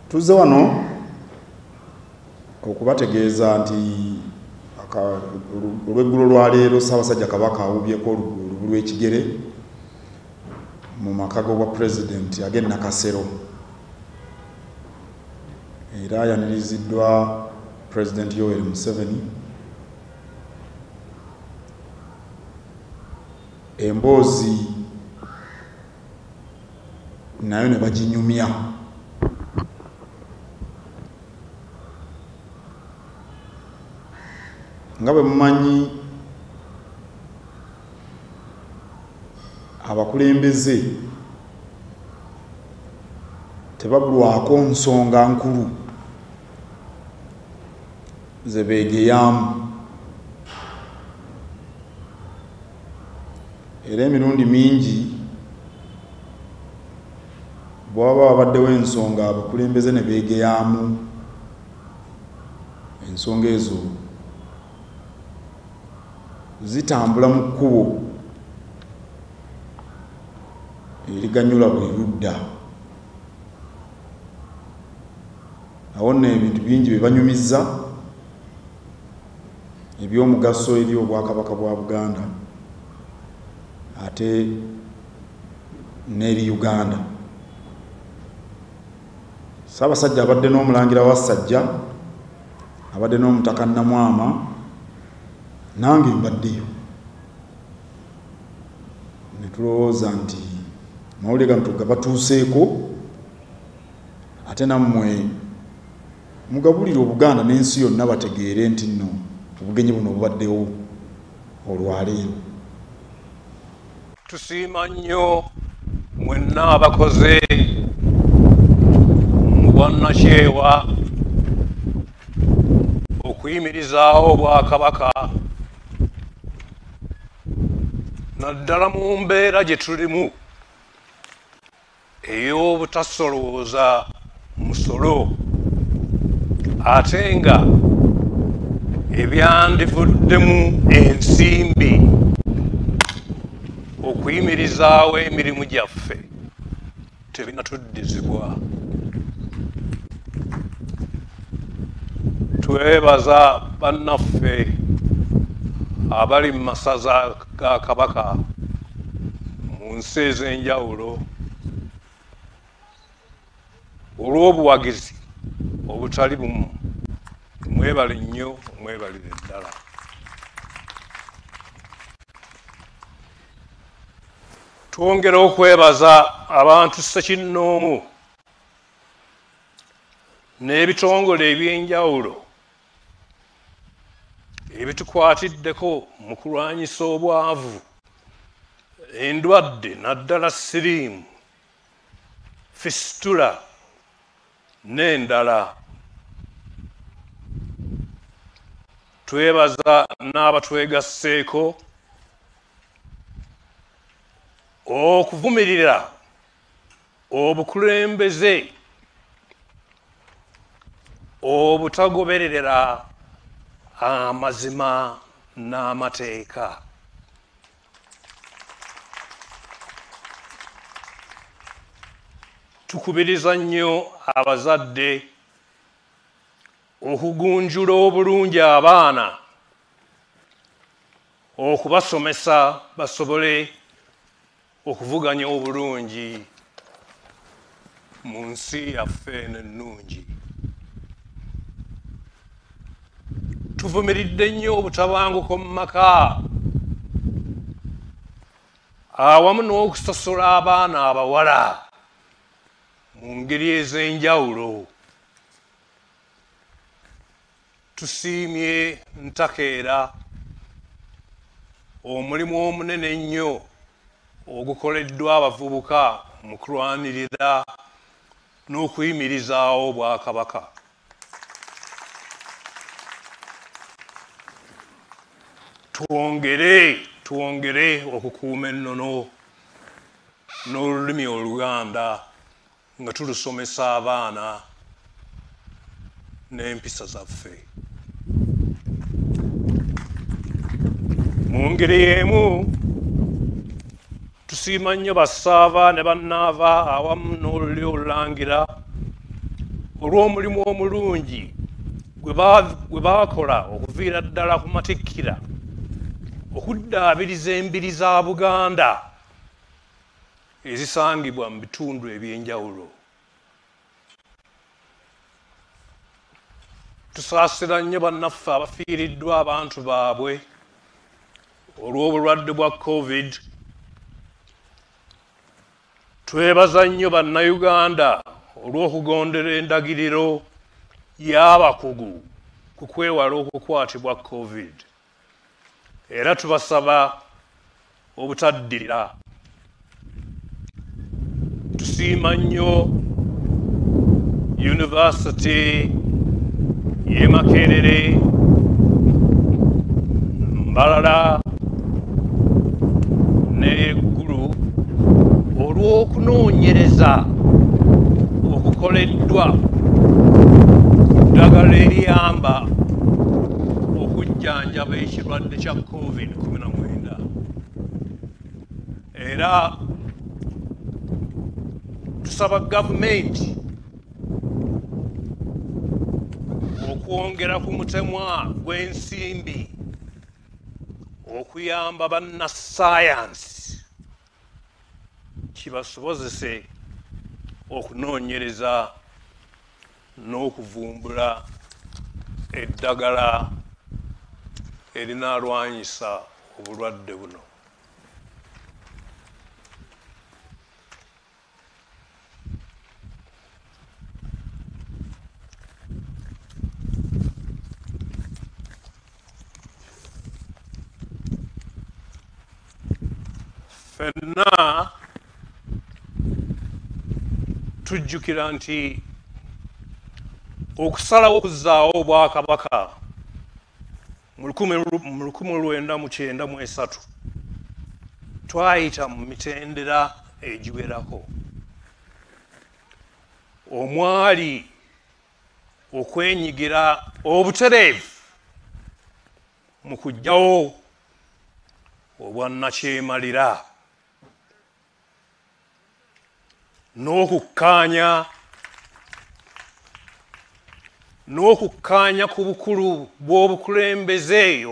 Tuzze wano okubategeeza nti olweggulo lwa leero Ssaabasajja Kabaka awubyeko olubu lw'ekigere mu maka g'obwa pulezidenti ag'e Nakasero, era ayaniriziddwa Pulezidenti Yoweri Museveni. Emboozi nayo ne baginyumya. Nga bwe mumanyi, abakulembeze tebabulwako nsonga nkulu ze beegeyamu, era emirundi mingi bwaba babaddewo ensonga abakulembeze ne beegeyamu, ensonga ezo zitambula mu kkubo eriganyula buli ludda. Awo nno ebintu bingi bye banyumizza ebyomugaso eri Obwakabaka bwa Buganda ate n'eri Uganda. Ssaabasajja abadde n'Omulangira wa Ssajja, abadde n'Omutaka Namwama, nange mbaddeyo, ne tulowooza nti amawulire gano tugabatuuseeko, ate nammwe mugabulire Obuganda n'ensi yonna bategeere nti nno obugenyi buno bubaddewo olwaleero. Tusiima nnyo mwenna abakoze mu bwannakyewa okuyimirizaawo Obwakabaka, naddala mu mbeera gye tulimu ey'obutasolooza musolo, ate nga ebyandivuddemu ensimbi okuyimirizaawo emirimu gyaffe tebinatuddizibwa. Twebaza bannaffe abali mu masaza ga Kabaka mu nsi ez'enjawulo olw'obuwagizi obutali bumu. Mwebale nnyo, mwebalire ddala. Twongera okwebaza abantu ssekinnoomu n'ebitongole ebyenjawulo ebitukwatiddeko mu kulwanyisa obwavu, endwadde, naddala siriimu, fisitula n'endala. Twebaza n'abatwegasseeko okuvumirira obukulembeze obutagoberera amazima n'amateeka. Tukubiriza nnyo abazadde okugunjula obulungi abaana, okubasomesa basobole okuvuganya obulungi mu nsi yaffe eno ennungi. Tuvumiridde nnyo obutabanguko mu maka awamu n'okusosola abaana abawala mu ngeri ez'enjawulo. Tusiimye ntakeera omulimu omunene ennyo ogukoleddwa abavubuka mu kulwanirira n'okuyimirizaawo Obwakabaka. Twongere okukuuma ennono n'olulimi Oluganda nga tulusomesa abaana n'empisa zaffe. Mu ngeri y'emu tusiima nnyo bassaava ne bannaava awamu n'olulyo olulangira olw'omulimu omulungi gwe baakola okuviira ddala ku matikkira okuddaabiriza embiri za Buganda ezisangibwa mu bitundu eby'enjawulo. Tusaasira nnyo bannaffe abafiiriddwa abantu baabwe olw'obulwadde bwa COVID. Twebaza nnyo bannayuganda olw'okugondera endagiriro y'abakugu ku kwewala okukwatibwa COVID. Era tubasaba obutaddirira. Tusiima nnyo Yunivasite y'e Makerere, Mbarara n'Eggulu olw'okunoonyereza okukoleddwa ku ddagala eriyamba okujjanjaba ekirwadde kya COVID-19. Era tusaba gavumenti okwongera ku mutemwa gw'ensimbi okuyamba bannassaayansi kibasobozese okunoonyereza n'okuvumbula eddagala erinaalwanyisa obulwadde buno. Ffenna tujjukira nti okusalawo okuzzaawo Obwakabaka mu 1993 twayita mu mitendera egiwerako omwali okwenyigira obutereevu mu kuggyawo obwannakyemalira n'okukkaanya ku bukulu bw'obukulembeze